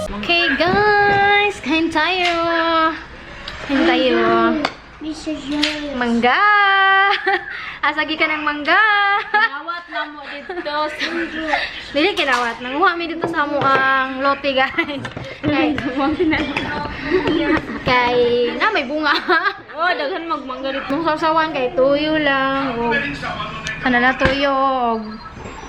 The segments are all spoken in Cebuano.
Okay guys, kain tayo. Kain tayo. Mangga! Asagi ka ng mangga! Nawat na mo dito. Dili kinawat. Nanguha mi dito sa ang lote, guys. Kay, kay na may bunga. Oh, daghan magmangga dito. Mong sawsawan kay tuyo lang og kanala tuyo og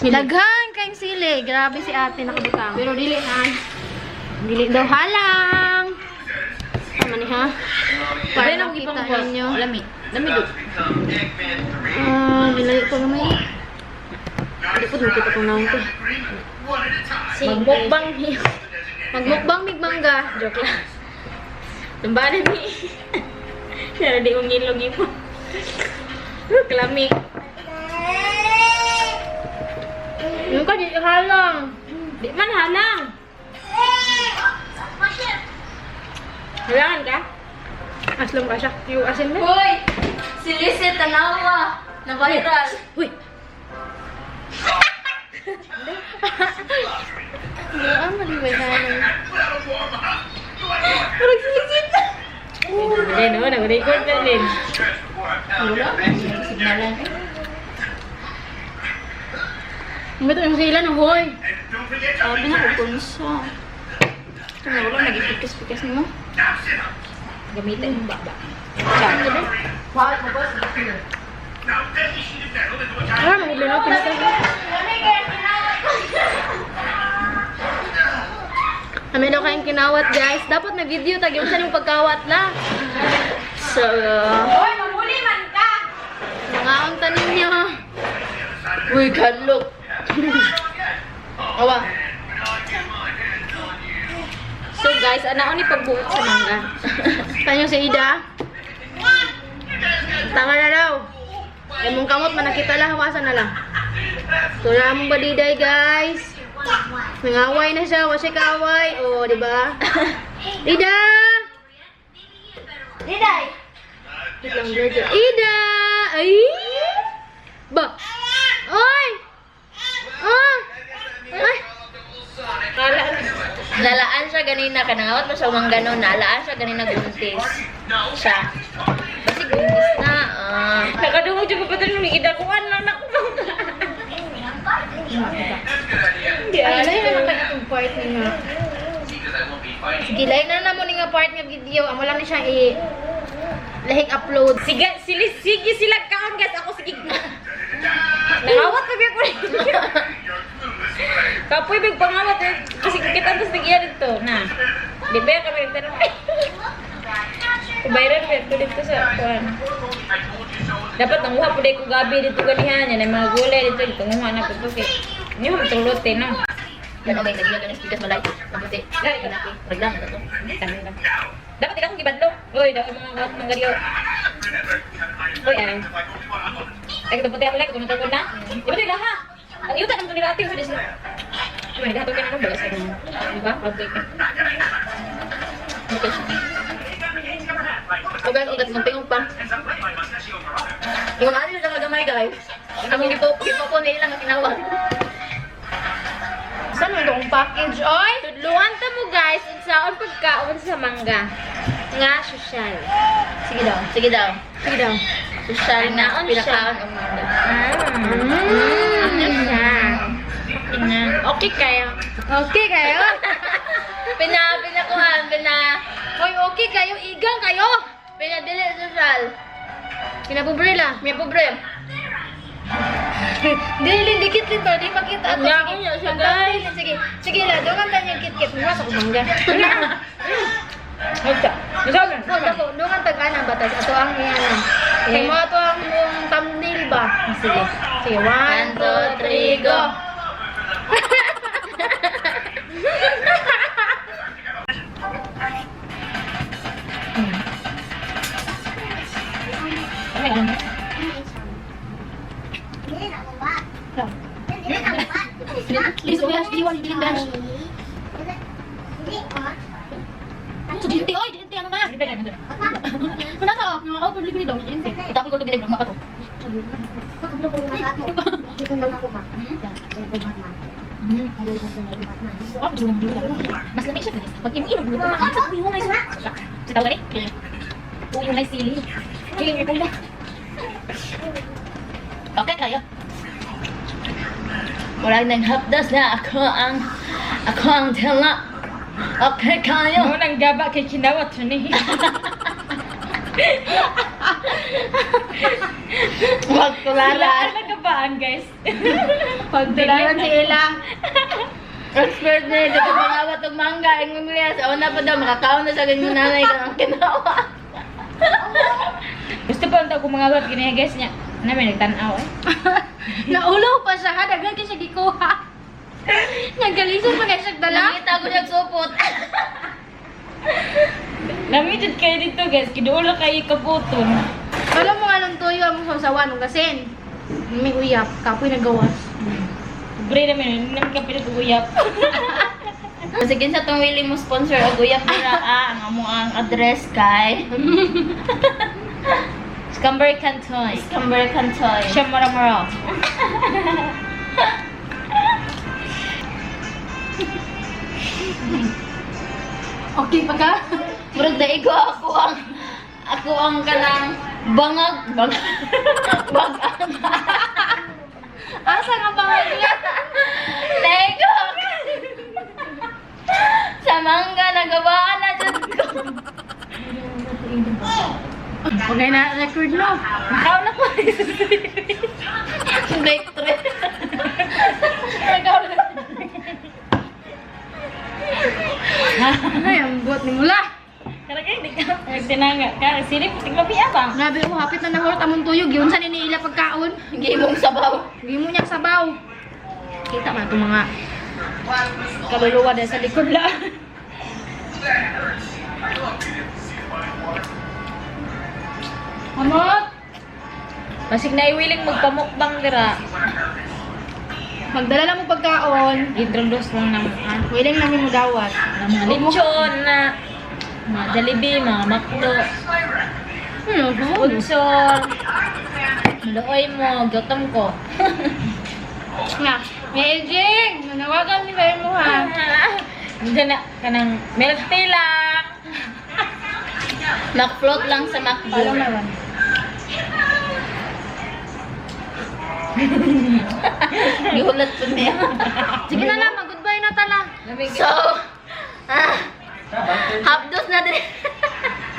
daghan kayong sili. Grabe si ate nakabutang. Pero dili na. Dili daw halang. Tama ni ha? Para Para nang makita ipang kuha. ninyo. Lami. Lami do. Ah, nilayo pa gamay. Hindi po makita kung naon ko. Magmukbang ni. Magmukbang mig mangga. Joke lang. Tumbanan ni. Pero di mong ngilog imo. Klami. Yung ka di halang. Di man halang. Halangan ka? Aslom ka siya. Yung asin mo. Hoy! Si Lizzie Tanawa! Na viral! Uy. Ah, maliway na lang. Parang silisit. Hindi no, nag-record na din. Wala. Signalan. Ito yung sila ng hoy. Sabi na kung kunsa. Ito na wala, nag-ipikas-pikas nimo. Gamitin mo baba. Ah, mahuli na. Pinasa. Kami daw kayong kinawat, guys. Dapat may video tag yung sa pagkawat la. So, Hoy, mamuli man ka! mga ang tanin niyo. Uy, kadlok! Awa. So guys, ana ni pagbuot sa mangga. Tanyo si Ida. Tama na daw. Imong kamot manakita lang, hawasan na lang. Tula mong badiday, guys. Nangaway na siya, wa siya kaaway. Oh, di ba? Ida! Diday! Wait lang, Georgia. Ida! Ay! Ba! Oy! Ah! Ay! Nalaan siya ganina, kanangawat mo sa mangga no, nalaan siya ganina guntis. Siya. Kasi guntis na, ah. Nakadungog jud ko pa ni Ida ko ano na ko. Hindi Ay, ay. lain na lang kayo itong part nga. Sige, lain na na mo ni nga part nga video. Amo lang ni siya i lahing upload. Sige, sili, sige sila kaon guys, ako sige. Nangawat pa biya ko. Kapoy big pangawat eh. Kasi kita antos bigyan dito na. Di ba kami nagtanong? Bayran ba ko dito sa kuan. Dapat nanguha po ko gabi dito ganihan yan ay mga gulay dito dito nguha na po to kay. Niyo mo itong lote no. Yan, okay, nagiging ganun speakers malay. Mabuti. Raglan na to. Dapat ikaw kong gibadlo. Uy, dapat mga kawat mga gariyo. Uy, ay. Ay, ito puti ako lang, kung natugod na. Di ba ito ilaha? Ang yuta naman ito nila ate. Di ba, naghatog ka na ng bagas. Di ba? Pagtoy ka. Okay siya. Oh guys, ugat mong tingog pa. Yung ano yung gamay guys. Ang gipo nila nga kinawat. Saan mo itong package, oy? Tudluan ta mo guys, unsaon pagkaon sa mangga. Nga sosyal. Sige daw. Sige daw. Sige daw. Social na Anaon siya. pinakaon ang mangga. Ano siya? Ina. Okay kayo. Okay kayo? Pinakuhan, Hoy, okay kayo. Igang kayo. pinadili social. Pinapobre la. May pobre. Dili, dikit din ba? Di makita ato. Ang ako niya siya, guys. Sige, sige la. Doon ka tanyang kit-kit. Mura sa kumangga. Magta. Nasabi. Oh, dako, doon kang tag-ana ba? Tas ato ang iyan. Kay mo ato ang mong thumbnail ba? Sige. Sige, one, 1, 2, 3, go! Please, Besh, di Besh. So, dinti, oy, dinti, ano na? Wala ka, oh, mga public ni daw, dinti. Itapon ko ito binig, maka to. Mas lamig siya, guys. Pag imo-imo, gulo ka. Sa uyo nga siya. Sa tawag ni? Uyo nga sili. Kaya yung kaya. Okay kayo. Murag naghapdas na ako ang tela. Okay kayo. Mo nang gaba kay kinawat ni. Wag tularan. Nagabaan, guys. Pagtularan si Ella. Expert na ito sa pangawat og mangga. Ingon niya sa una pa daw makakaon na sa ganyan nanay ka ang kinawa. Gusto pa unta ko mga wat gini guys niya. Na may nagtan-aw eh. Naulaw pa siya ha. Daghan kay siya gikuha. Nagalisod pa kay siya dala. Nakita ko siya supot. Lami jud kayo dito, guys. Kiduolo kayo kaputon. Alam mo anong tuyo among sausawan nung kasin. May uyap, kapoy nagawas. Bre namin, hindi namin ka pinag-uyap. Sige sa tong willing mo sponsor og uyap dira ah, ang amo ang address kay Scamber Cantoy. Scamber Cantoy. Siya mara-mara. Okay pa ka? Murag daigo ako ang kanang bangag bangag bangag. Asa nga bangag niya? Daigo ako. Sa mangga nagawaan na jud ko. Okay na record no. Makaw na ko. Break three. Ay, ang buot ni mula. Karagay, di ka. Sinanga ka. Silip, tigmabiya ba? Grabe oh, hapit na nahurot among tuyo. Giun sa niniila pagkaon. Gimong sabaw. Gimo niyang sabaw. Kita man itong mga kaluluwa dahil sa likod lang. Amot! Basig na iwiling magpamukbang dira. Magdala lang mo pagkaon. Introduce lang ng ah, Willing namin mo dawat. ng mga lechon na mga Jollibee, mga McDo, Unsor. Maluoy mo, gutom ko. Nga, Mejing! Nanawagan ni kayo mo ha. Hindi na, kanang milk tea lang. Makfloat lang sa McDo. Alam naman. Gihulat po niya. Sige na lang, mag-goodbye na tala. So, ah, hapdos na din.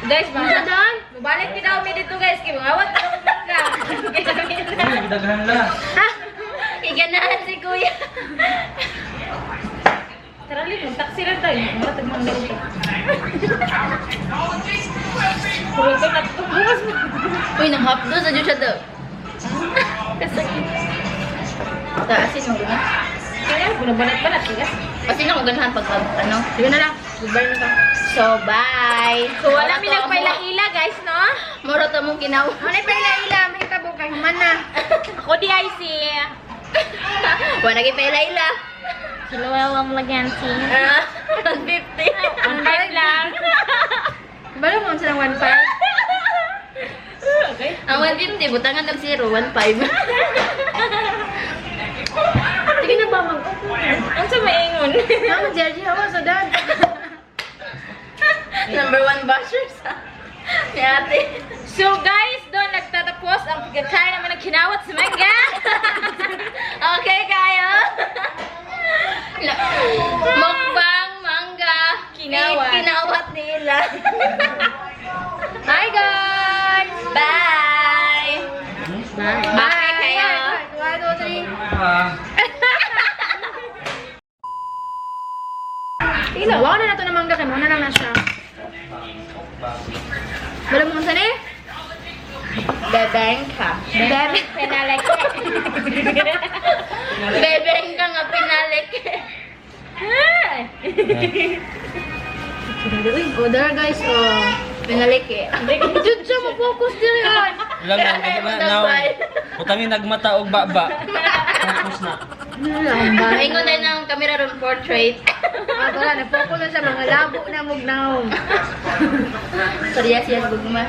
Guys, Ano mga daan? Mabalik kita kami dito, guys, kay mga awat na akong mangga. Daghan la. Iganahan si kuya. Tara, Lin, taxi lang tayo. Mga tagmangga dito. Puro ko natutubukas mo. Uy, nang hapdos na dyan siya daw. Kasakit. Taasin mo guna. Kaya, bunabanat-banat, guys. Kasi na ganahan pag ano. Sige na lang, goodbye na ta. So, bye. So, wala mi Mura to nagpaila-ila, guys, no? Mura to mong ginawa. Ano pa ila-ila, may tabo kay human na. Ako di IC. Wala naging paila-ila. Kiluwawang laganti. Ah, 150. Ang five lang. Balo mo silang 1.5. Okay. Ang 150, butangan ng 0, 1.5. Sige na ba, mag Ang sa maingon. Mama, Jergy, hawa sa dad. Number one basher sa ni ate. So guys, doon nagtatapos ang pagkakain naman ng kinawat sa mangga. Okay kayo. Mukbang mangga. Kinawat. Kinawat nila. Hi, guys! Bye. Bye. Bye kayo. 1, 2, 3. Ah. Sige na, wow na na to na mangga kay mo na lang na siya. Balo mo unsa ni? Bebengka. Bebe. Pinalaki. Bebengka nga pinalik. Uy, order guys, oh. Pinalik eh. Jud siya mo focus diri oy. Lang lang na now. Utangin nagmata og baba. Focus na. Ingon na ng camera room portrait. Ah, wala, na-focus na siya mga labo na mugnaw. Sorry, yes, gugma.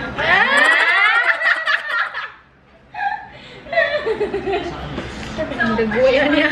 Ang daguyan niya.